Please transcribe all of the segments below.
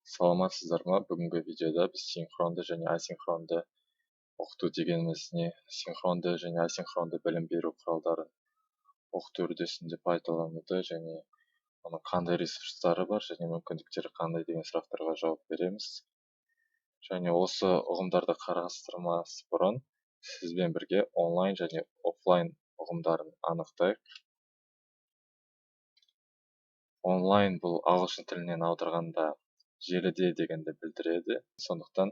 Саламатсыздар ма? Бүгінгі видеода біз синхронды және асинхронды оқыту дегеніміз не, синхронды және асинхронды білім беру құралдарын оқыту үрдісінде пайдалануды және оның қандай ресурстары бар және мүмкіндіктері қандай деген сұрақтарға жауап береміз. Және осы ұғымдарды қарастырмас бұрын сізбен бірге онлайн және офлайн ұғымдарын анықтайық. Онлайн бұл ағылшын тілінен аударғанда желіде дегенді білдіреді. Сондықтан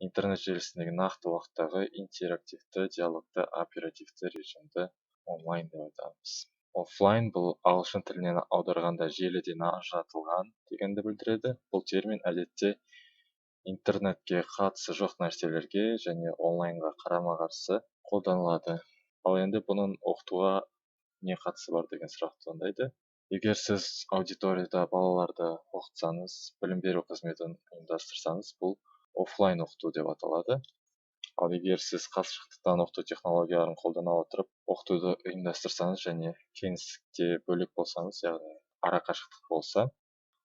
интернет желісіндегі нақты уақыттағы интерактивті, диалогты, оперативті режимді онлайн деп айтамыз. Офлайн бұл ағылшын тілінен аударғанда желіден ажыратылған дегенді білдіреді. Бұл термин әдетте интернетке қатысы жоқ нәрселерге және онлайнға қарама-қарсы қолданылады. Ал енді бұның оқытуға не қатысы бар деген сұрақ туындайды. Егер сіз аудиторияда балаларды оқытсаңыз, білім беру қызметін ұйымдастырсаңыз, бұл офлайн оқыту деп аталады. Ал егер сіз қашықтықтан оқыту технологияларын қолдана отырып оқытуды ұйымдастырсаңыз және кеңістікте бөлек болсаңыз, яғни арақашықтық болса,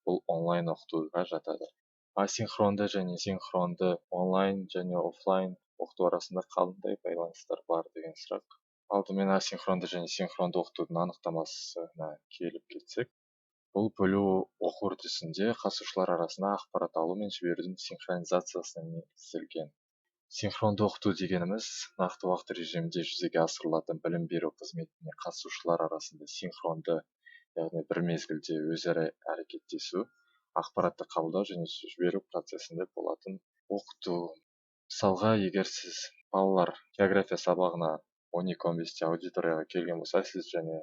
бұл онлайн оқытуға жатады. Асинхронды және синхронды, онлайн және офлайн оқыту арасында қандай байланыстар бар деген сұрақ. Алдымен асинхронды және синхронды оқытудың анықтамасына келіп кетсек, бұл бөлу оқу үрдісінде қатысушылар арасында ақпарат алу мен жіберудің синхронизациясына негізделген. Синхронды оқыту дегеніміз нақты уақыт режимінде жүзеге асырылатын білім беру қызметіне қатысушылар арасында синхронды, яғни бір мезгілде өзара әрекеттесу, ақпаратты қабылдау және жіберу процесінде болатын оқыту. Мысалға, егер сіз балалар география сабағына 12:15-те аудиторияға келген болса, сіз және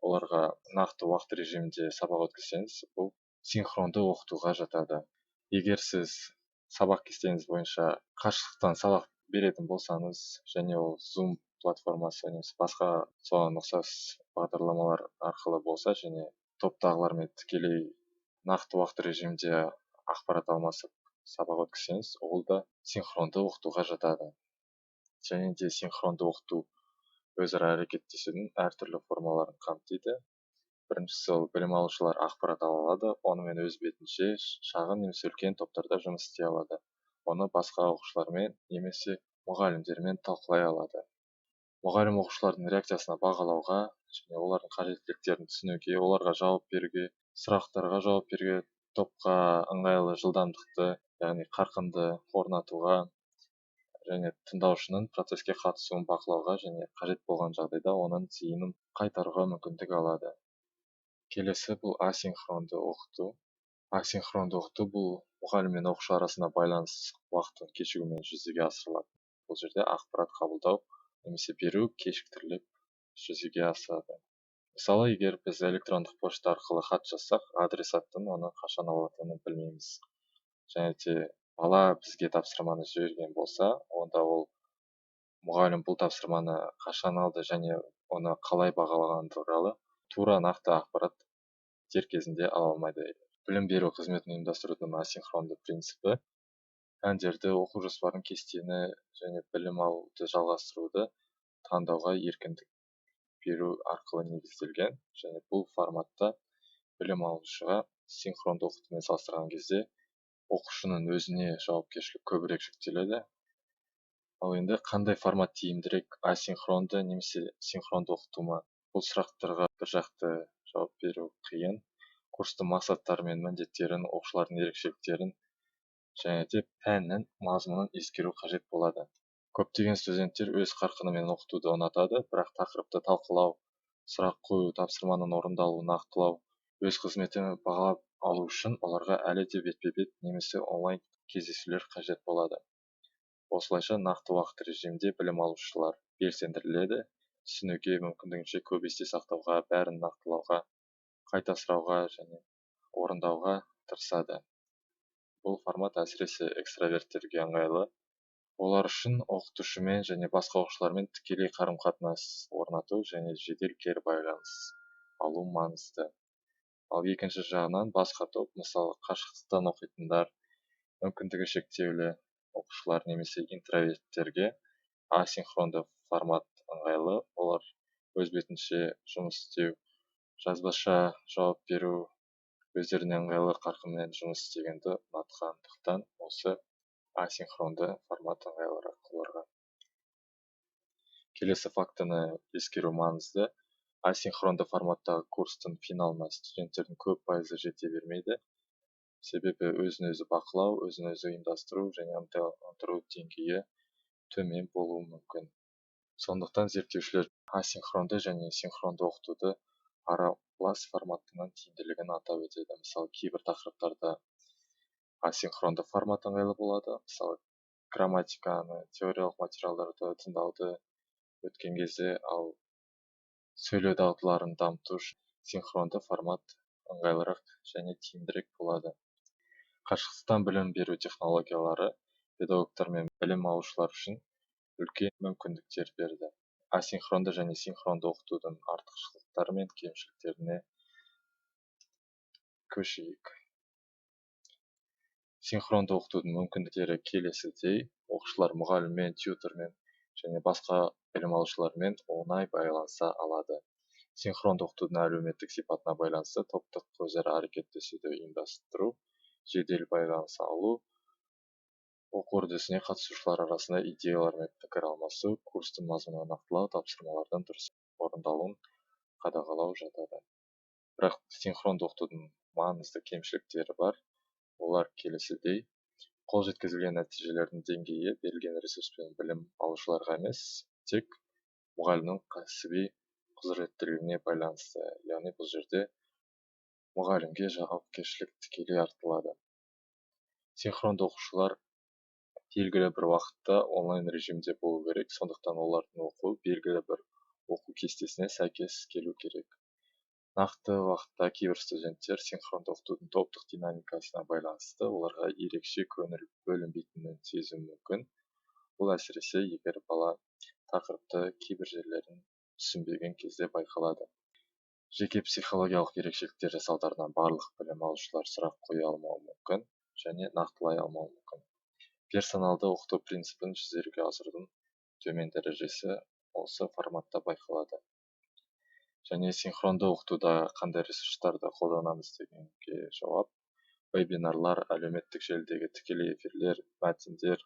оларға нақты уақыт режимінде сабақ өткізсеңіз, бұл синхронды оқытуға жатады. Егер сіз сабақ кестеңіз бойынша қашықтықтан сабақ беретін болсаңыз және ол Zoom платформасы немесе басқа соған ұқсас бағдарламалар арқылы болса және топтағылармен тікелей нақты уақыт режимінде ақпарат алмасып сабақ өткізсеңіз, ол да синхронды оқытуға жатады. Және де синхронды оқыту өзара әрекеттесудің әртүрлі формаларын қамтиды. Біріншісі, ол білім алушылар ақпарат ала алады, онымен өз бетінше шағын немесе үлкен топтарда жұмыс істей алады. Оны басқа оқушылармен немесе мұғалімдермен талқылай алады. Мұғалім оқушылардың реакциясына бағалауға және олардың қажеттіліктерін түсінуге, оларға жауап беруге, сұрақтарға жауап беруге, топқа ыңғайлы жылдамдықты, яғни қарқынды орнатуға және тыңдаушының процеске қатысуын бақылауға және қажет болған жағдайда оның зейінін қайтаруға мүмкіндік алады. Келесі бұл асинхронды оқыту. Асинхронды оқыту бұл мұғалім мен оқушы арасында байланыс уақытын кешігумен жүзеге асырылады. Бұл жерде ақпарат қабылдау немесе беру кешіктіріліп жүзеге асады. Мысалы, егер біз электрондық пошта арқылы хат жазсақ, адресаттың оны қашан алатынын білмейміз. Және де бала бізге тапсырманы жіберген болса, онда ол мұғалім бұл тапсырманы қашан алды және оны қалай бағалағаны туралы тура нақты ақпарат дер кезінде ала алмайды. Білім беру қызметін ұйымдастырудың асинхронды принципі пәндерді, оқу жоспарын, кестені және білім алуды жалғастыруды таңдауға еркіндік беру арқылы негізделген және бұл форматта білім алушыға синхронды оқытумен салыстырған кезде оқушының өзіне жауапкершілік көбірек жүктеледі. Ал енді қандай формат тиімдірек, асинхронды немесе синхронды оқыту ма? Бұл сұрақтарға бір жақты жауап беру қиын. Курстың мақсаттары мен міндеттерін, оқушылардың ерекшеліктерін және де пәннің мазмұнын ескеру қажет болады. Көптеген студенттер өз қарқынымен оқытуды ұнатады, бірақ тақырыпты талқылау, сұрақ қою, тапсырманың орындалуын нақтылау, өз қызметін бағалап алу үшін оларға әлі де бетпе-бет немесе онлайн кездесулер қажет болады. Осылайша нақты уақыт режимінде білім алушылар белсендіріледі, түсінуге, мүмкіндігінше көп есте сақтауға, бәрін нақтылауға, қайта сұрауға және орындауға тырысады. Бұл формат әсіресе экстраверттерге ыңғайлы. Олар үшін оқытушымен және басқа оқушылармен тікелей қарым-қатынас орнату және жедел кері байланыс алу маңызды. Ал екінші жағынан басқа топ, мысалы қашықтықтан оқитындар, мүмкіндігі шектеулі оқушылар немесе интроверттерге асинхронды формат ыңғайлы. Олар өз бетінше жұмыс істеу, жазбаша жауап беру, Өздеріне ыңғайлы қарқынмен жұмыс істегенді ұнатқандықтан осы асинхронды формат ыңғайлырақ оларға. Келесі фактіні ескеру маңызды. Асинхронды форматтағы курстың финалына студенттердің көп пайызы жете бермейді. Себебі өзін өзі бақылау, өзін өзі ұйымдастыру және ынталандыру деңгейі төмен болуы мүмкін. Сондықтан зерттеушілер асинхронды және синхронды оқытуды аралас форматының тиімділігін атап өтеді. Мысалы, кейбір тақырыптарда асинхронды формат ыңғайлы болады. Мысалы, грамматиканы, теориялық материалдарды тыңдауды өткен кезде, ал сөйлеу дағдыларын дамыту үшін синхронды формат ыңғайлырақ және тиімдірек болады. Қашықтықтан білім беру технологиялары педагогтар мен білім алушылар үшін үлкен мүмкіндіктер берді. Асинхронды және синхронды оқытудың артықшылықтары мен кемшіліктеріне көшейік. Синхронды оқытудың мүмкіндіктері келесідей: оқушылар мұғаліммен, тьютормен және басқа білім алушылармен оңай байланыса алады. Синхронды оқытудың әлеуметтік сипатына байланысты топтық өзара әрекеттесуді ұйымдастыру, жедел байланыса алу, оқу үрдісіне қатысушылар арасында идеялар мен пікір алмасу, курстың мазмұнын нақтылау, тапсырмалардың дұрыс орындалуын қадағалау жатады. Бірақ синхронды оқытудың маңызды кемшіліктері бар. Олар келесідей: қол жеткізілген нәтижелердің деңгейі берілген ресурспен білім алушыларға емес, тек мұғалімнің кәсіби құзыреттілігіне байланысты. Яғни бұл жерде мұғалімге жауапкершілік тікелей артылады. Синхронды оқушылар белгілі бір уақытта онлайн режимде болу керек, сондықтан олардың оқуы белгілі бір оқу кестесіне сәйкес келу керек. Нақты уақытта кейбір студенттер синхронды оқытудың топтық динамикасына байланысты оларға ерекше көңіл бөлінбейтінін сезуі мүмкін. Бұл әсіресе егер бала тақырыпты кейбір жерлерін түсінбеген кезде байқалады. Жеке психологиялық ерекшеліктері салдарынан барлық білім алушылар сұрақ қоя алмауы мүмкін және нақтылай алмауы мүмкін. Персоналды оқыту принципін жүзеге асырудың төмен дәрежесі осы форматта байқалады. Және синхронды оқытуда қандай ресурстарды қолданамыз дегенге жауап: вебинарлар, әлеуметтік желідегі тікелей эфирлер, мәтіндер,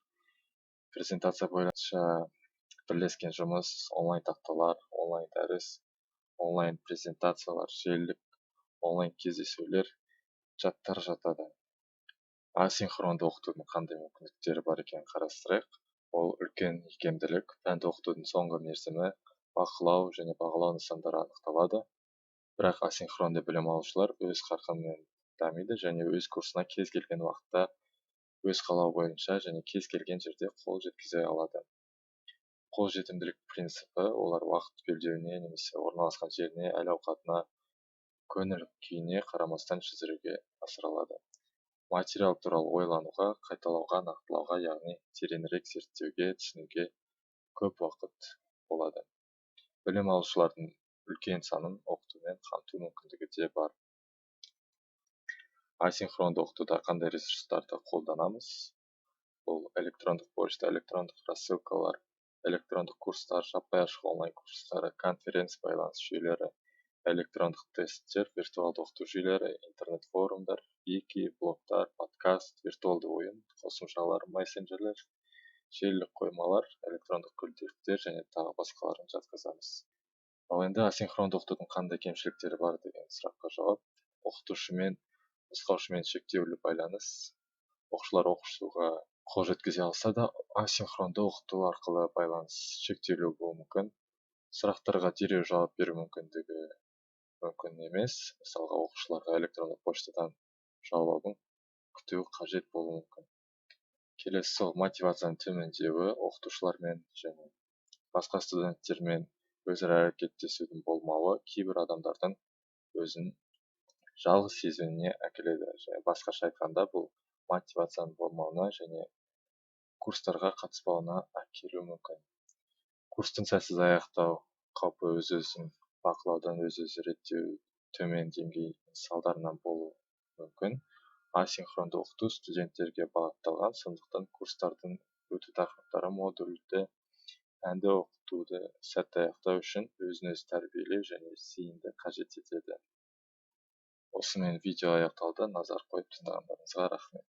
презентация бойынша бірлескен жұмыс, онлайн тақталар, онлайн дәріс, онлайн презентациялар, желілік онлайн кездесулер, чаттар жатады. Асинхронды оқытудың қандай мүмкіндіктері бар екенін қарастырайық. Ол үлкен икемділік, пәнді оқытудың соңғы мерзімі, бақылау және бағалау нысандары анықталады. Бірақ асинхронды білім алушылар өз қарқынымен дамиды және өз курсына кез келген уақытта өз қалауы бойынша және кез келген жерде қол жеткізе алады. Қол жетімділік принципі олар уақыт белдеуіне немесе орналасқан жеріне, әл-ауқатына, көңіл күйіне қарамастан жүзеге асырылады. Материал туралы ойлануға, қайталауға, нақтылауға, яғни тереңірек зерттеуге, түсінуге көп уақыт болады. Білім алушылардың үлкен санын оқытумен қамту мүмкіндігі де бар. Асинхронды оқытуда қандай ресурстарды қолданамыз? Бұл электрондық почта, электрондық рассылкалар, электрондық курстар, жаппай ашық онлайн курстары, конференц байланыс жүйелері, электрондық тесттер, виртуалды оқыту жүйелері, интернет форумдар, вики, блогтар, подкаст, виртуалды ойын, қосымшалар, мессенджерлер, желілік қоймалар, электрондық күнделіктер және тағы басқаларын жатқызамыз. Ал енді асинхронды оқытудың қандай кемшіліктері бар деген сұраққа жауап: оқытушымен, нұсқаушымен шектеулі байланыс. Оқушылар оқушыға қол жеткізе алса да, асинхронды оқыту арқылы байланыс шектеулі болуы мүмкін. Сұрақтарға дереу жауап беру мүмкіндігі мүмкін емес. Мысалға, оқушыларға электрондық поштадан жауабын күту қажет болуы мүмкін. Келесі сол мотивацияның төмендеуі, оқытушылармен және басқа студенттермен өзара әрекеттесудің болмауы кейбір адамдардың өзін жалғыз сезінуіне әкеледі. Және басқаша айтқанда, бұл мотивацияның болмауына және курстарға қатыспауына әкелуі мүмкін. Курстың сәтсіз аяқтау қаупі өз-өзін бақылаудан өз-өзі реттеу төмен деңгей салдарынан болуы мүмкін. Асинхронды оқыту студенттерге бағытталған, сондықтан курстардың өту тақырыптары модульді пәнді оқытуды сәтті аяқтау үшін өзін-өзі тәрбиелеу және зейінді қажет етеді. Осымен видео аяқталды. Назар қойып тыңдағандарыңызға рахмет.